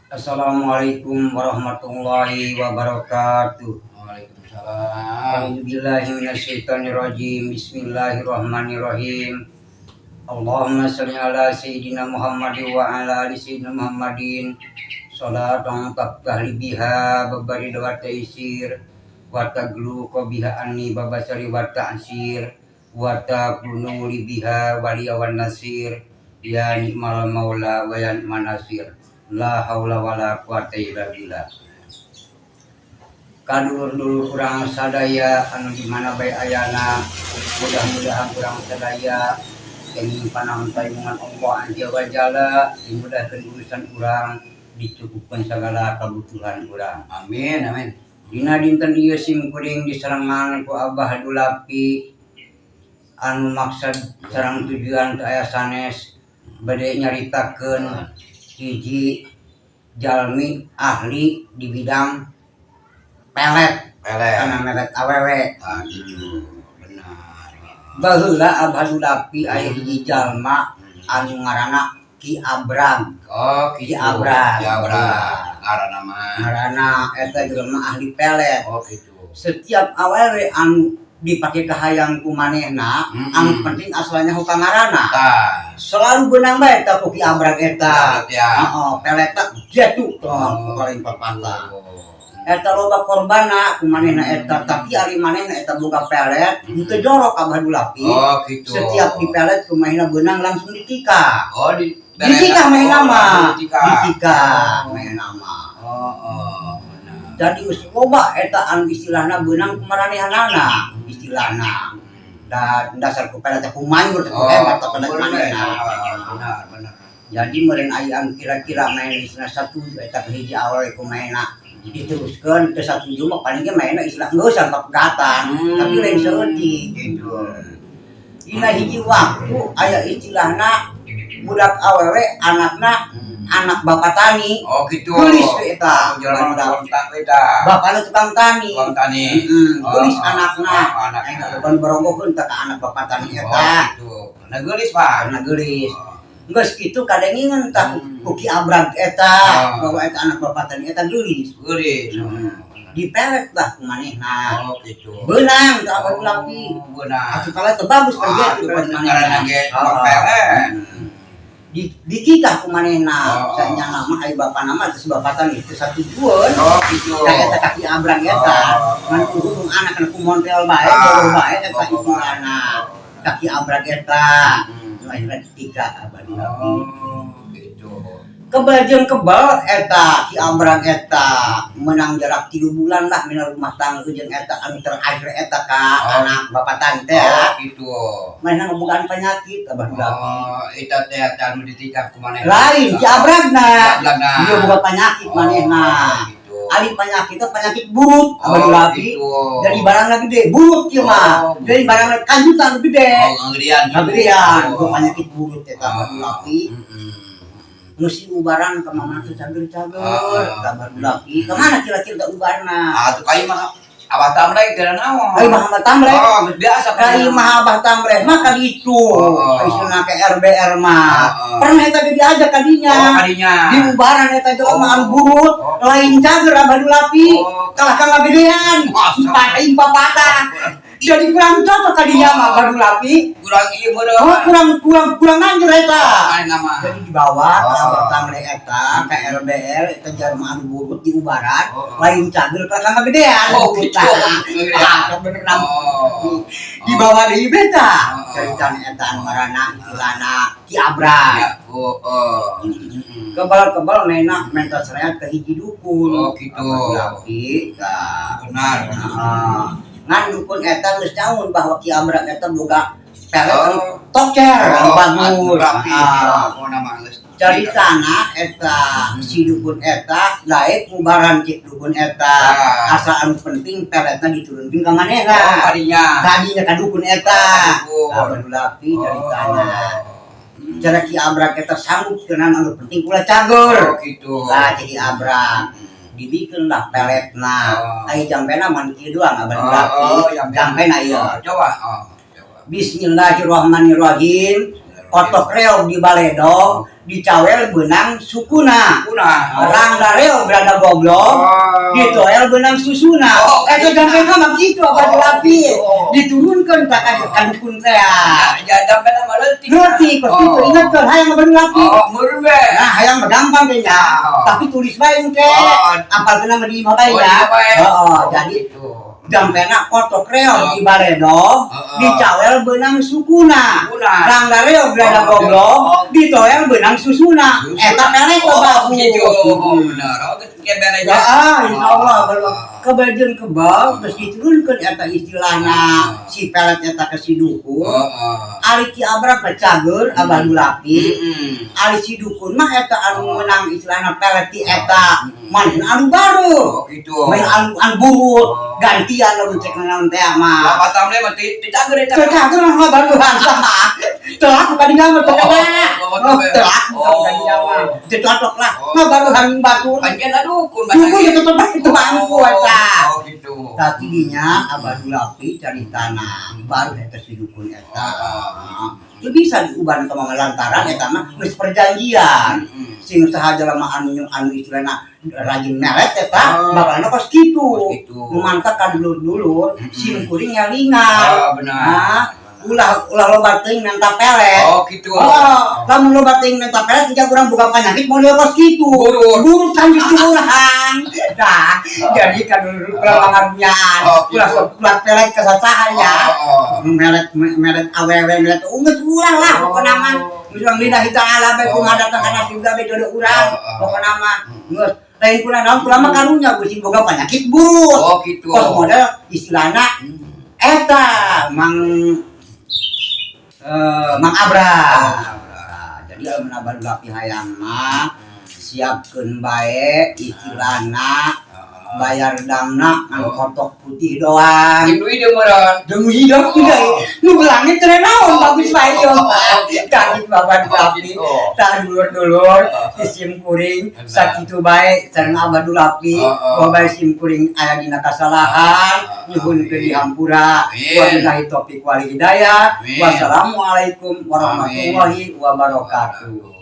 Assalamualaikum warahmatullahi wabarakatuh. Waalaikumsalam. A'udzubillahi minasyaitonirrajim. Bismillahirrahmanirrahim. Allahumma sholli ala sayyidina Muhammad wa ala ali sayyidina Muhammadin. Salatan taftah li biha babal ridha wa taysir wa tagluqa biha anni babas syarri wa ta'sir wa takunu li biha waliya wan nasir, ya ni'mal maula wa ya ni'man nasir. La haula wala quwata illa billah. Kadulur-dulur urang sadaya anu di mana bae ayana, mudah-mudahan urang sadaya kenging panampayungan Allah Azza wa Jalla, dimudahkeun urusan urang, dicukupkeun segala kebutuhan urang. Amin, amin. Dina dinten ieu sim kuring diserangan ku Abah Dulapi anu maksad sareng tujuan teu aya sanes, bade nyaritakeun hiji jalmi ahli di bidang pelet. Pelet. Kana melet awewe. Ah, gitu. Benar. Baheula, Abah Dulapi, aya hiji jalma anu ngaranna Ki Abrag. Oh, Ki gitu. Abrag. Ki Abrag. Ngaranna mah. Ngaranna eta jelema ahli pelet. Oh, gitu. Setiap awewe anu dipake kahayang ku manehna, anu penting asalnya ka ngaranna, Tah. selalu beunang bae eta ku Ki Abrag eta. Ya. Heeh, peletna jatuh tuh paling papatah. Oh. Eta loba korbanna ku manehna eta, tapi ari manehna eta boga pelet teu jorok, Abah Dulapi. Oh, gitu. Setiap dipelet ku manehna beunang, langsung ditikah. Oh, di Ditikah manehna Oh, mah. langsung ditikah. Ditikah Oh. manehna mah. Oh, benar. Jadi geus loba eta anu istilahna beunang ku maranehanana istilahna, da dasar ku pelet teh ku manjur teh, ku hebat teh pelet manehna. Benar, benar. Jadi meureun aya anu kira-kira main istilah satuju eta ke hiji awewe ku manehna diteruskeun, teu satuju mah paling ge manehna istilah geus pegatan, tapi lain saeutik. Gitu. Dina hiji waktu aya istilahna budak awewe, anakna anak bapak tani. Oh, gitu. Geulis we eta. Oh, jalan tukang tak eta. Bapakna tukang tani. Tukang tani. Geulis Oh, anakna. Oh, anakna. Bukan boronggokeun teh ka anak bapak tani Oh, eta. gitu. Nah, geulis, Pak. Karena geulis. Geus kitu kadengingan tah ku Ki Abrag eta bahwa eta anak bapak tani eta geulis. Geulis. Dipelet lah ku manehna. Oh, gitu. Beunang tah Abah Dulapi. Oh, beunang. Atuh pelet teh bagus kan Ah, ge itu pelet ngaranna ge tukang Ah. pelet. Ditikah ku manehna. Oh. Sanyana mah ai bapana mah geus bapak tani teu satujueun. Oh, gitu. Ka eta ka Ki Abrag eta. Oh. Ngan kuhung anak kana ku Montreal bae, Ah. bogoh bae eta Bogoh bae. istilahna. Ka Ki Abrag eta. Nu akhirna ditikah, Abah Dulapi. Oh, gitu. Kebal jeung kebal eta Ki Abrag eta menang jarak 3 bulan lah mina rumah tangga jeung eta anu terakhir eta ka anak bapak tani teh. Oh, gitu. Manehna ngabogaan penyakit, Abah Dulapi. Oh, eta teh anu ditikah ku manehna. Lain Ki Abragna. Ki Abragna. Dia boga penyakit Oh, manehna. gitu. Ari penyakit teh penyakit burut, Abah Oh, Dulapi. gitu. Jadi barangna gede, burut ieu mah. Oh, Jadi barangna kanjutan gede. Oh, ngagedean gitu. Ngagedean, boga Oh. penyakit burut eta, Abah Dulapi. Geus ubaran ka mama teh cager-cager, Ah. Abah Dulapi. Kemana kira-kira teh ubarna? Ah, tuh kayu mah Abah Tamrek teh naon? Ai mah Abah Tamrek. Oh, geus biasa Kai mah Abah Tamrek mah ka ditu. Oh. Istilahna ke RBR mah. Oh. Pernah eta ge diajak ka dinya. Oh, kadinya. Di ubaran eta jelema Oh. anu burut, Oh. lain cager, Abah Dulapi. Oh. Kalah ka ngagedean. Masa. Pating papatah. Jadi kurang cocok ka dinya mah, Abah Dulapi. Kurang ieu meureun. Oh, kurang kurang kurang anjur eta. Manehna mah. Jadi dibawa ke Oh. Abah Tamrek eta ke RBR eta jelema anu burut di ubaran, Oh. lain cager, kalah ka ngagedean. Oh, gitu. Ah, bener. Oh. Dibawa deui beta. Oh. Caritana eta anu ngaranna istilahna Ki Abrag. Ya, oh, oh. Kebal-kebal mena menta sereat ke hiji dukun. Oh, gitu. Laki tah. Benar. Heeh. Ngan dukun eta geus nyaun bahwa Ki Abrag eta boga pelet anu Oh. toker anu bagus. Rapi. Ah. Oh, nama geus. Caritana eta si dukun eta daek ngubaran cik dukun eta. Ah. Asa anu penting peletna diturunkeun ka manehna. Oh, kadinya. Tadinya ka dukun eta. Oh, dukun. Abah Dulapi caritana. Oh. Cara Ki Abrag eta sanggup kenan anu penting kula cager. Oh, gitu. Lah jadi Abrag dibikin lah peletna. Oh. Ai jampena man kieu doang, Abah Oh, Dulapi. oh, jampe. Jampena ieu. Oh, coba. Oh, coba. Bismillahirrahmanirrahim. Kotok reog di baledog, dicawel beunang sukuna. Kuna. Rangda reog rada goblok, ditoel beunang susuna. Eta jampena mah kitu, Abah Dulapi. Diturunkeun tak ka dukun teh. Ya, jampena mah leutik. Leutik kos kitu, ingatkeun hayang Abah Dulapi. Oh, meureun we. Nah, hayang mah gampang teh nya. Tapi tulis bae engke. Apalkeun mah di imah bae Oh, ya. di imah bae. Heeh, jadi gitu. Jampena kotok reog di baledog, dicawel beunang sukuna. Sukuna. Rangda reog rada goblok, ditoel beunang susuna. Susuna. Eta pelet Oh, bagus. gitu. Oh, benar. Oh, geus kieu beres. Ya, insyaallah kalau kebagian kebal terus diturunkeun eta istilahna si pelet eta ke si dukun. Ari Ki Abrak mah cager, Abah Dulapi. Ari si dukun mah eta anu meunang istilahna pelet ti eta manehna anu baru. Oh, gitu. Main anu anu burut, gantian lamun cek naon teh mah. Lapatam mah ti cager eta. Teu cager mah baruhan sama. Teu laku ka dinya mah, teu kena. Oh, Teu laku ka dinya mah. Teu cocok lah. Mah baruhan batur. Panjen dukun. Dukun itu tetep itu mampu eta. Oh, gitu. Tapi dinya Abah Dulapi caritana baru eta si dukun eta. Itu bisa diubah ke mama lantaran eta mah geus perjanjian. Sing saha jelema anu anu istilahna rajin melet eta bakalna kos kitu. Kos kitu. Nu mantap ka dulur-dulur sim kuring nyalingan. Ah, benar. Nah, ulah ulah loba teuing nenta pelet. Oh, gitu. Oh, lamun loba teuing nenta pelet engke urang boga penyakit model kos kitu. Burut. Burut kan dicurahan. Nah, jadi kan dulur ulah pangarunyaan. Oh, gitu. Ulah sok ulah pelet ka sasaha ya. Oh. Melet melet awewe, melet ungeut, ulah lah pokona mah. Geus lillahi ta'ala bae kumaha datang kana surga bae jodoh urang. Pokona mah geus lain kuna naon, kula mah karunya sing boga penyakit burut. Oh, gitu. Kos model istilahna eta Mang Mang Abra. Nah, jadi lamun Abah Dulapi hayang mah siapkeun bae istilahna bayar damna ngan kotok putih doang. Jeung duit deui meureun. Jeung hidung deui. Nu belangit teh naon, bagus bae yo. Jadi Bapak Dulapi, tah dulur-dulur sim kuring sakitu bae sareng Abah Dulapi. Bae sim kuring aya dina kasalahan, nyuhunkeun dihampura. Wabillahi taufik wal hidayah. Wassalamualaikum warahmatullahi wabarakatuh.